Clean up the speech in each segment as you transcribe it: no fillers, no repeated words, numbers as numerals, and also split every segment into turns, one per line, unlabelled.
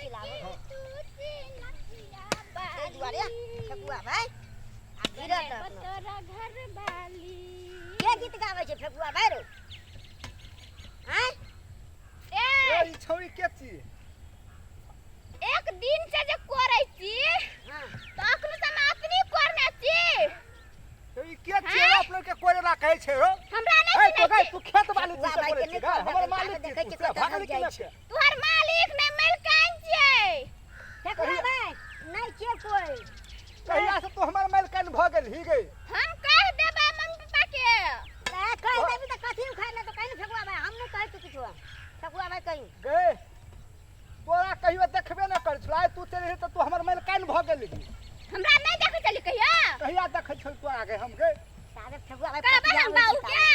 चिल्लाबो। ताहि दुआरे फेकुआ भाइ आ गिरत अपनो।
तोरा घर बाली
के गीत गाबै छै फेकुआ भाइ रौ? आँय?
ए
ए, ई छौरी के छी?
एक दिन से जे करै छी
हाँ।
तऽ अखन से हम अतनी करने छी।
तो ई के छी?
हैं?
अपने के कोयला कहै छै हो।
हमरा नहीं
ए, तो
चिन्है
गई
छी।
तू खेत वाली
फेकुआ
छी से
भाइ
बोलै
के
छी
नहि
गै?
कहबै,
हमर
ताबे
मालिक छी
देखै
तू
छियै
से
कतऽ
भागल
भागि जाइ
केना
छै।
छै?
तोहर मालिक ने मालिकाइन छियै।
फेकुआ
कहिया-
भाइ नहि छियै कोइ।
कहिया से तू हमर मालिकाइन भऽ गेल ही गई?
हम कह देबै मम्मी पापा के।
तऽ कहि देबी तऽ कथी उखाड़ि लेतौ? कहि ने फेकुआ भाइ, हम नहि कहै छी किछो। फेकुआ भाइ कही।
गै, तोरा कहियो देखबे नहि करै छलौ, आइ तू चलि तऽ तू हमर मालिकाइन भऽ गेलही।
हमरा नहि देखै छली कहिया?
कहिया देखै छल तोरा गे हम गे?
ताबे फेकुआ भाइ
कहबै
पतिया
हम
होइ छै
बाबू
ताबे।
के।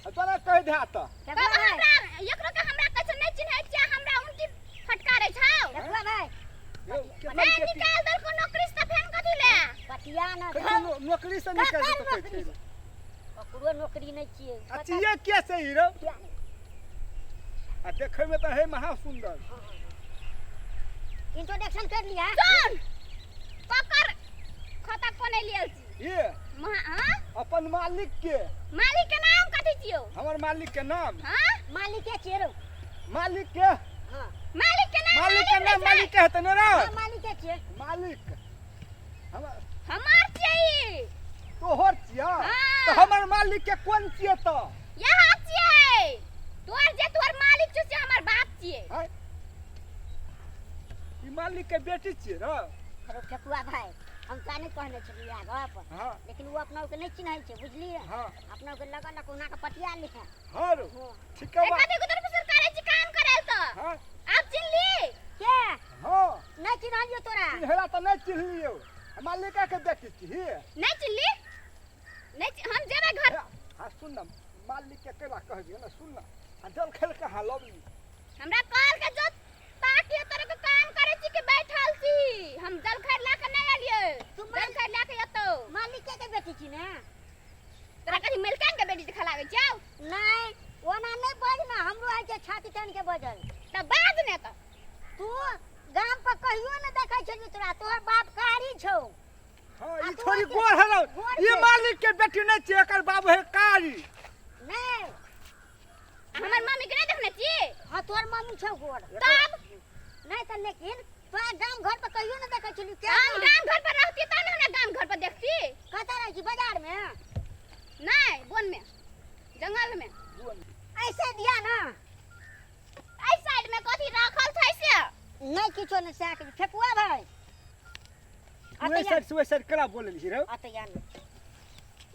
आ तोरा कहि दे तऽ।
फेकुआ
कहबै
भाइ
हमरा एकरो के, हमरा कैसे नहि चिन्है छियै, हमरा उनकी फटकारै छौ।
फेकुआ भाइ
यौ, केहन
नहि
बेटी?
निकाल देलको नौकरी से तऽ फेन कथी ले?
पतिया न
कहै छै नौकरी से निकालि
ककर
देतौ कहै
नौकरी
छै।
से? ककरो नौकरी नहि छियै।
आ चियै के से ई रौ? आ देखै में तऽ है महा सुंदर।
इंट्रोडक्शन कर लिया।
सुन, ककर खाता कोने लियल छी?
ये
महा हाँ?
अपन मालिक के।
मालिक के नाम कथी छियौ?
हमर मालिक के नाम?
हाँ?
मालिक के छियै रौ।
मालिक के।
हाँ।
मालिक के नाम?
मालिक के नाम
नहि छै।
मालिक के हेतै ने रौ?
हाँ, मालिक के छियै।
मालिक हमर
हमार छियै।
तोहर छियै?
हाँ।
तऽ हमर मालिक के कोन छियै तऽ?
यहाँ छियै तोहर, जे तोहर मालिक छौ से हमर बाप छियै।
आँय? ई मालिक के बेटी छियै रौ?
अरे फेकुआ भाइ, हम ता नहि कहने छलियै गप।
हाँ।
लेकिन ओ अपना के नहि चिन्है छै, बुझलियै?
हाँ।
अपना के लगल कोना के पटिया लिखे।
हाँ रौ।
हाँ।
ठीक है
ए,
बा।
कथी गुदर फुसर करै छी काम करै तऽ?
हाँ।
आब चिन्हली?
के?
हाँ।
नहि चिन्हलियौ तोरा।
चिन्हला तऽ नहि चिन्हलियौ, मालिका के बेटी छी।
नहि चिन्हली? नहि हम जेबै घर।
हाँ सुन ना, मालिक के केला कह दियो ना। सुन ना, आ जल खेल के हाँ लवली।
हमरा कहल के जो ताकि तोरे के काम करै छी कि बैठल छी। हम जल खैर ला के नहीं एलियै।
तू
जल खैर ला के एतौ।
मालिक के बेटी छी ने?
तोरा कथी मिलकान के बेटी देखा लागै छौ?
नहि, ओना नहि बाज ना, हमरो आइ छै छाती तानि के बजल।
तऽ बाज ने तऽ।
तू गाम पर कहियो ने देखै छलियौ तोरा, तोहर बाप कारी छौ।
हाँ,
आ
ई
तू
छोरी
आके-
गोर है रौ।
गोर
ई
छै।
मालिक के बेटी नहीं छियै, एकर बाबू है कारी।
नहि।
हमर मम्मी के नहीं देखने छी?
हाँ, तोहर मम्मी छौ गोर।
तब?
नहि तऽ लेकिन तोरा गाम घर पर कहियो ने देखै छलियौ। के
हम गाम घर पर रहती तब ने हमरा गाम घर पर देखती।
कतऽ रहै छी, बाजार में?
नहीं, वन में, जंगल में।
ऐसे दिया ना।
एहि साइड में कथी राखल छै से?
नहि किछो नहि सएह के फेकुआ भाइ।
ओहि साइड से ओहि साइड केना बोलल छी रौ?
अतऽ या ने।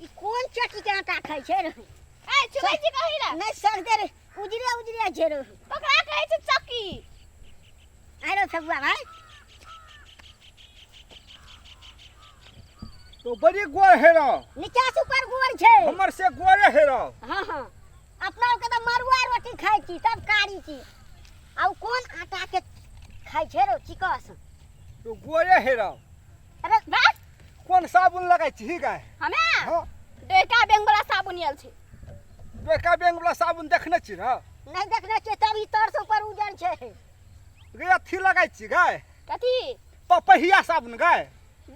ई कोन चक्की के आटा खाइ छै रे?
ए, छुबै छी कही रे?
नहि सर दे रे, उजरे उजरे छै रे।
ककरा कहै छै चक्की?
आइ रे फेकुआ भाइ।
तो बड़ी गोर है रौ।
नीचा से ऊपर गोर छै।
हमर से गोरे है रौ।
हाँ हाँ, अपना के तऽ मरुआ रोटी खाइ छी तब कारी छी, आ उ कोन आटा के खाइ छै रौ चिकस?
तो गोरे है रौ।
अरे
बस।
कोन साबुन लगाइ छी गाय?
हमे?
हाँ।
डेका बैंक वाला साबुन आयल छै।
डेका बैंक वाला साबुन देखने छी रौ?
नहि देखने छियै, तब ई तर से ऊपर उजर छै।
गे अथी लगाइ छी गाय?
कथी?
पपहिया साबुन गाय।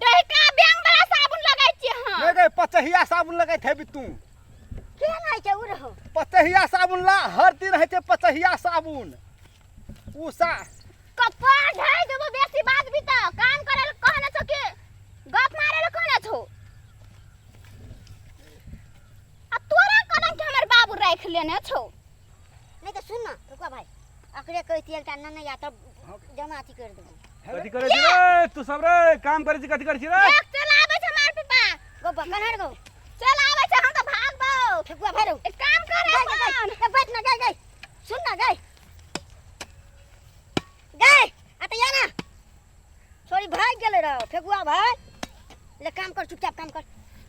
डहका बैंक वाला साबुन लगाइ छियै हम।
नहि गे, पचहिया साबुन लगाइत हेबी तू।
के नहि छै उ रहो?
पचहिया साबुन ला हर दिन होइ छै पचहिया साबुन। उ सा
कपार ढाइ देबो बेसी बात भी तऽ काम करे ल कहने छौ कि गप मारे ल कहने छौ? आ तोरा कोना के हमर बाबू राखि लेने छौ?
नहि तऽ सुन ना रुका भाइ, अकरे कहती एकटा ननैया या तब जमा अथी कर देबो।
कथी करै छी रे तू सब रे? काम करै छी कथी करै छी रे?
देख, चल आबै छै हमार पापा।
गो बकनहर गो।
चल आबै छै, हम तऽ भागबौ।
ठेकुआ भाइ रौ।
एक काम कर
गई, गई,
अपन।
गई, बैठ ना, गई, गई। सुन ना, गई। गई, आ तऽ या ना। छोरी भागि गेलै रौ, ठेकुआ भाइ। ले काम कर, चुपचाप काम कर।